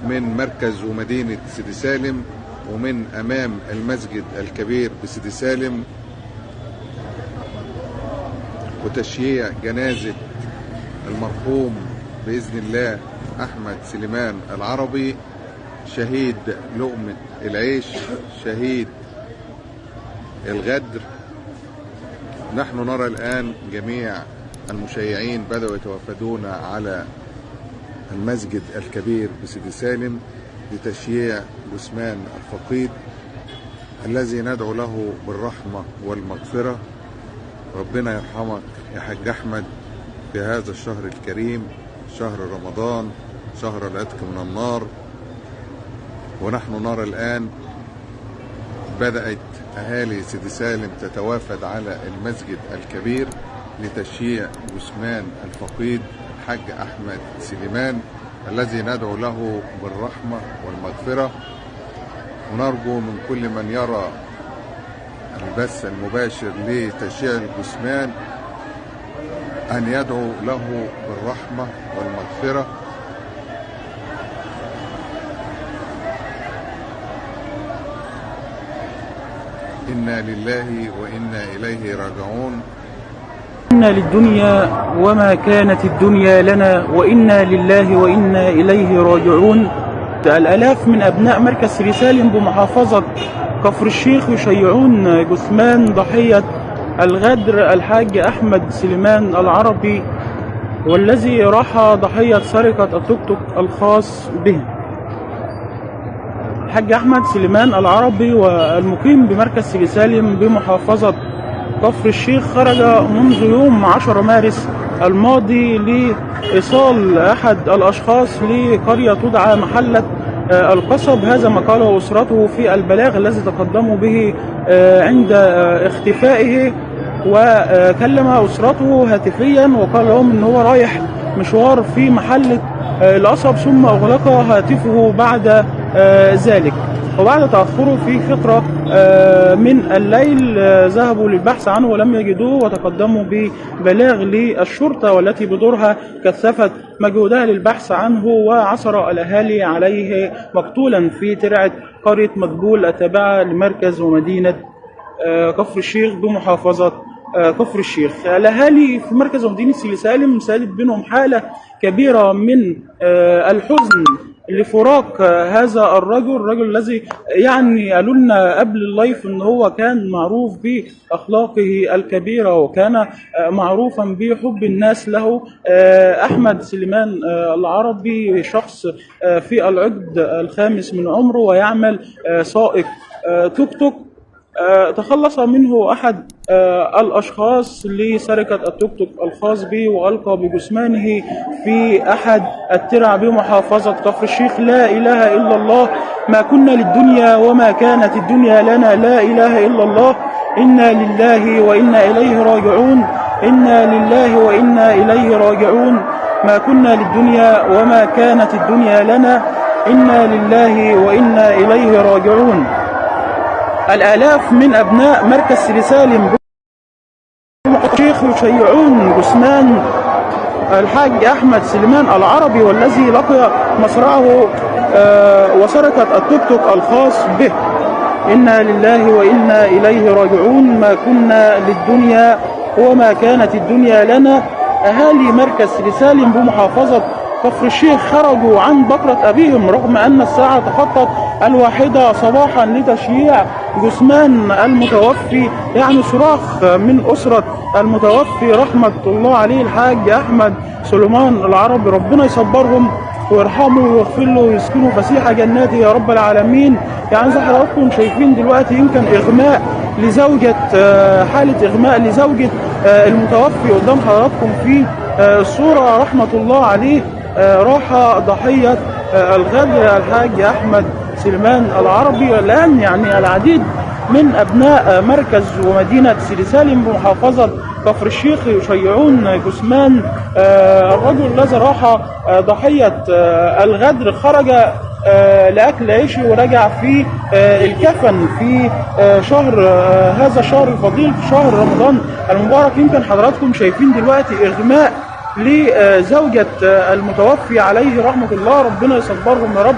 من مركز ومدينة سيدي سالم ومن أمام المسجد الكبير بسيدي سالم، وتشييع جنازة المرحوم بإذن الله أحمد سليمان العربي، شهيد لقمة العيش، شهيد الغدر. نحن نرى الآن جميع المشيعين بدأوا يتوافدون على المسجد الكبير بسيدي سالم لتشييع جثمان الفقيد الذي ندعو له بالرحمة والمغفرة. ربنا يرحمك يا حاج أحمد في هذا الشهر الكريم، شهر رمضان، شهر العتق من النار. ونحن نرى الآن بدأت أهالي سيدي سالم تتوافد على المسجد الكبير لتشييع جثمان الفقيد الحاج أحمد سليمان الذي ندعو له بالرحمة والمغفرة. ونرجو من كل من يرى البث المباشر لتشييع الجثمان أن يدعو له بالرحمة والمغفرة. إنا لله وإنا إليه راجعون. إنا للدنيا وما كانت الدنيا لنا، وإنا لله وإنا إليه راجعون. الآلاف من أبناء مركز سيدي سالم بمحافظة كفر الشيخ يشيعون جثمان ضحية الغدر الحاج أحمد سليمان العربي، والذي راح ضحية سرقة التوك توك الخاص به. الحاج أحمد سليمان العربي والمقيم بمركز سيدي سالم بمحافظة كفر الشيخ خرج منذ يوم 10 مارس الماضي لإيصال أحد الأشخاص لقرية تدعى محلة القصب. هذا ما قاله أسرته في البلاغ الذي تقدموا به عند اختفائه، وكلم أسرته هاتفيا وقال لهم إن هو رايح مشوار في محلة القصب، ثم أغلق هاتفه بعد ذلك. وبعد تأخره في فترة من الليل ذهبوا للبحث عنه ولم يجدوه، وتقدموا ببلاغ للشرطة والتي بدورها كثفت مجهودها للبحث عنه، وعثر الأهالي عليه مقتولا في ترعة قرية مدبول التابعة لمركز ومدينة كفر الشيخ بمحافظة كفر الشيخ. الأهالي في مركز ومدينة سيدي سالم سالت بينهم حالة كبيرة من الحزن لفراق هذا الرجل الذي يعني قالوا لنا قبل اللايف ان هو كان معروف باخلاقه الكبيرة وكان معروفا بحب الناس له. احمد سليمان العربي شخص في العقد الخامس من عمره ويعمل سائق توك توك. تخلص منه أحد الأشخاص لسرقة التوك توك الخاص به وألقى بجثمانه في أحد الترع بمحافظة كفر الشيخ. لا إله إلا الله، ما كنا للدنيا وما كانت الدنيا لنا. لا إله إلا الله، إنا لله وإنا إليه راجعون، إنا لله وإنا إليه راجعون. ما كنا للدنيا وما كانت الدنيا لنا، إنا لله وإنا إليه راجعون. الآلاف من أبناء مركز سيدي سالم الشيخ يشيعون جثمان الحاج أحمد سليمان العربي والذي لقي مصرعه وسرقة التوك توك الخاص به. إنا لله وإنا إليه راجعون. ما كنا للدنيا وما كانت الدنيا لنا. أهالي مركز سيدي سالم بمحافظة كفر الشيخ خرجوا عن بكرة أبيهم رغم أن الساعة تخطت 1 صباحا لتشييع جثمان المتوفي، يعني صراخ من أسرة المتوفي رحمة الله عليه الحاج أحمد سليمان العربي. ربنا يصبرهم ويرحمه ويغفر له ويسكنه فسيح جناته يا رب العالمين. يعني زي حضراتكم شايفين دلوقتي يمكن إغماء لزوجة، حالة إغماء لزوجة المتوفي قدام حضراتكم في الصورة رحمة الله عليه. راح ضحية الغدر الحاج أحمد سليمان العربي. الآن يعني العديد من أبناء مركز ومدينة سيدي سالم بمحافظة كفر الشيخ يشيعون جثمان الرجل الذي راح ضحية الغدر، خرج لأكل عيشه ورجع في الكفن في شهر هذا الشهر الفضيل، في شهر رمضان المبارك. يمكن حضراتكم شايفين دلوقتي إغماء لزوجة المتوفي عليه رحمة الله. ربنا يصبرهم يا رب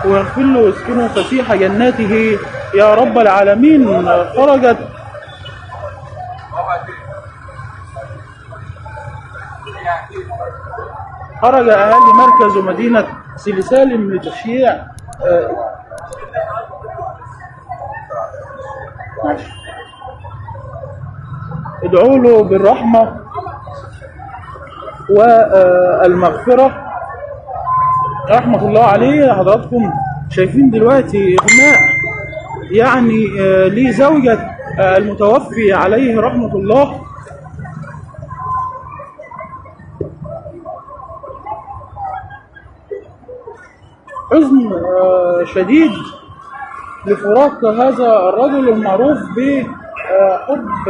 ويغفر له ويسكنه فسيح جناته يا رب العالمين. خرج أهالي مركز ومدينة سيدي سالم لتشييع ادعوا له بالرحمة والمغفرة رحمة الله عليه. حضراتكم شايفين دلوقتي إغماء يعني لزوجة المتوفي عليه رحمة الله. حزن شديد لفراق هذا الرجل المعروف بحب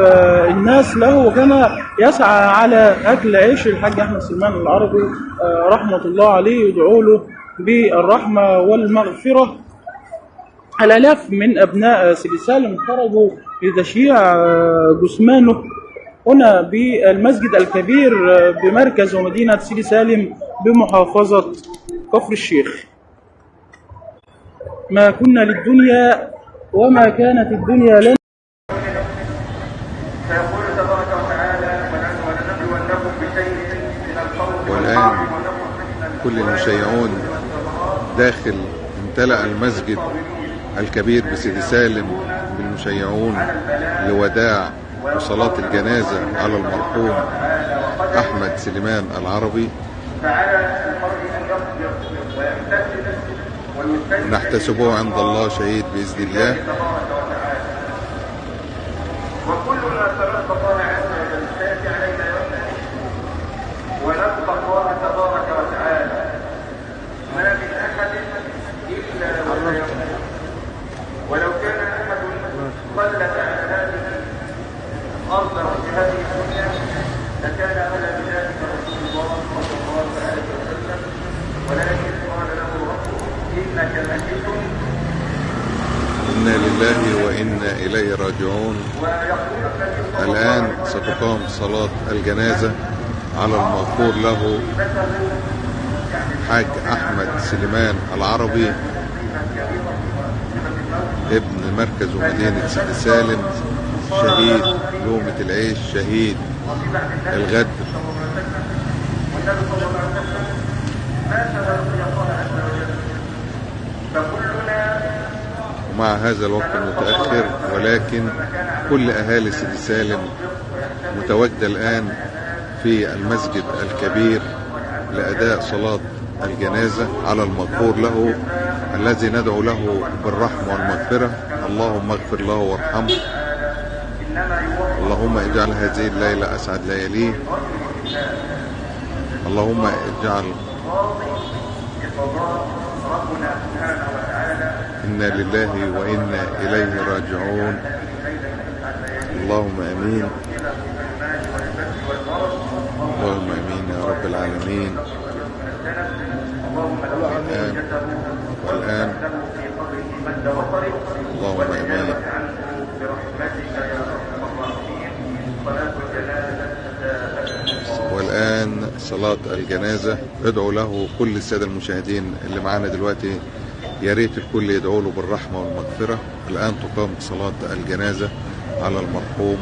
الناس له، وكان يسعى على أكل عيش الحاج أحمد سليمان العربي رحمة الله عليه. يدعو له بالرحمة والمغفرة. الآلاف من أبناء سيدي سالم خرجوا لتشييع جثمانه هنا بالمسجد الكبير بمركز ومدينة سيدي سالم بمحافظة كفر الشيخ. ما كنا للدنيا وما كانت الدنيا لنا. والآن كل المشيعون داخل، امتلأ المسجد الكبير بسيدي سالم بالمشيعون لوداع وصلاة الجنازة على المرحوم أحمد سليمان العربي. نحتسبه عند الله شهيد بإذن الله. وكلنا سنلقى الله عز وجل، سيأتي علينا يوم ونلقى الله تبارك وتعالى. ما من أحد إلا وسيموت، ولو كان أحد خلد على هذه الأرض وفي هذه الدنيا لكان أولى بذلك رسول الله صلى الله عليه وسلم، ولكن قال له ربه إنك ميت. إنا لله وإنا إليه راجعون. الآن ستقام صلاة الجنازة على المغفور له حاج أحمد سليمان العربي، ابن مركز ومدينة سيدي سالم، شهيد لومة العيش، شهيد الغدر. ومع هذا الوقت المتأخر، ولكن كل أهالي سيدي سالم متواجدة الآن في المسجد الكبير لأداء صلاة الجنازة على المغفور له الذي ندعو له بالرحمة والمغفرة. اللهم اغفر له وارحمه، اللهم اجعل هذه الليلة أسعد لياليه، اللهم اجعل. إنا لله وإنا إليه راجعون. اللهم أمين، اللهم أمين يا رب العالمين. والآن اللهم أمين. والآن صلاة الجنازة، ادعوا له كل السادة المشاهدين اللي معانا دلوقتي، يا ريت الكل يدعوا له بالرحمة والمغفرة. الآن تقام صلاة الجنازة على المرحوم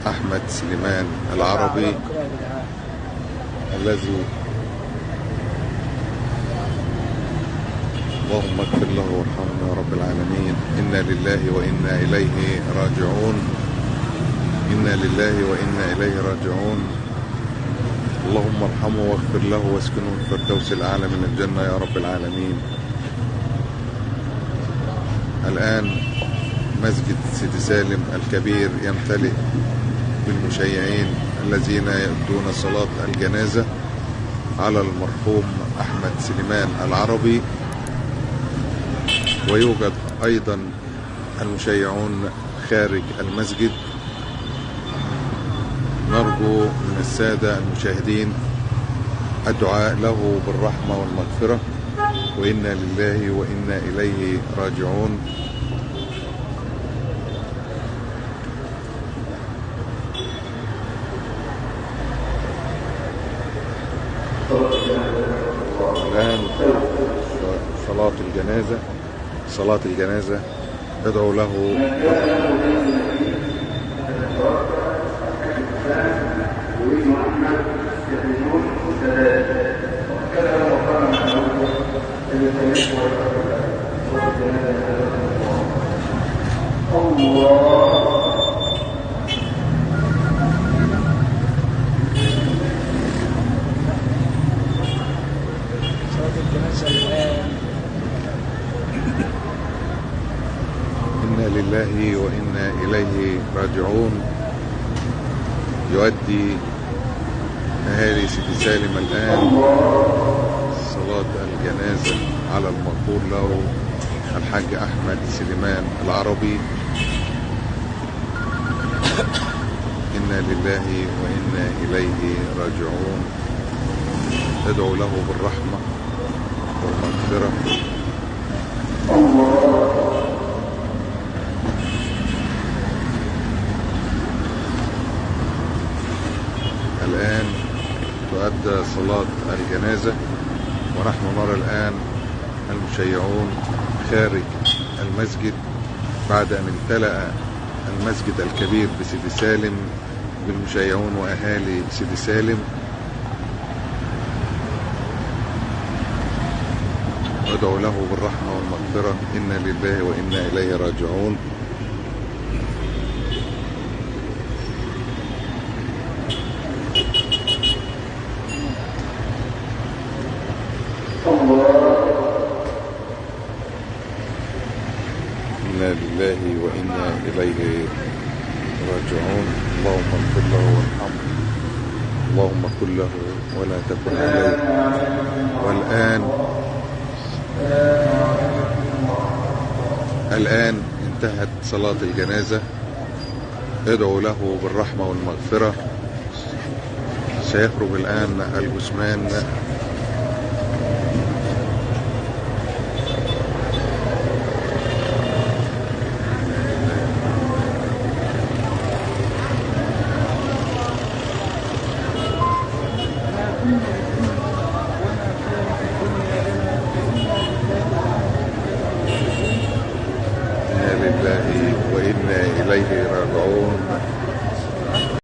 أحمد سليمان العربي الذي اللهم اغفر له وارحمه يا رب العالمين. إنا لله وإنا إليه راجعون، إنا لله وإنا إليه راجعون. اللهم ارحمه واغفر له واسكنه الفردوس الأعلى من الجنة يا رب العالمين. الآن مسجد سيدي سالم الكبير يمتلئ بالمشيعين الذين يؤدون صلاة الجنازة على المرحوم أحمد سليمان العربي، ويوجد أيضا المشيعون خارج المسجد. نرجو من السادة المشاهدين الدعاء له بالرحمة والمغفرة، وإنا لله وإنا إليه راجعون. صلاة الجنازة، صلاة الجنازة. ادعوا له بالرحمة. صلاة الجنازة الآن. إنا لله وإنا إليه راجعون. يؤدي أهالي سيدي سالم الآن صلاة الجنازة على المغفور له الحاج أحمد سليمان العربي. إنا لله وإنا إليه راجعون. ادعوا له بالرحمة والمغفرة. الآن تؤدى صلاة الجنازة، ونحن نرى الآن المشيعون خارج المسجد بعد أن امتلأ المسجد الكبير بسيدي سالم بالمشيعون وأهالي سيدي سالم. ادعوا له بالرحمة والمغفرة. إنا لله وإنا إليه راجعون. إنا لله وإنا إليه راجعون. اللهم اغفر له وارحمه، اللهم كن له ولا تكن عليه. والآن انتهت صلاة الجنازة. ادعوا له بالرحمة والمغفرة. سيخرج الآن الجثمان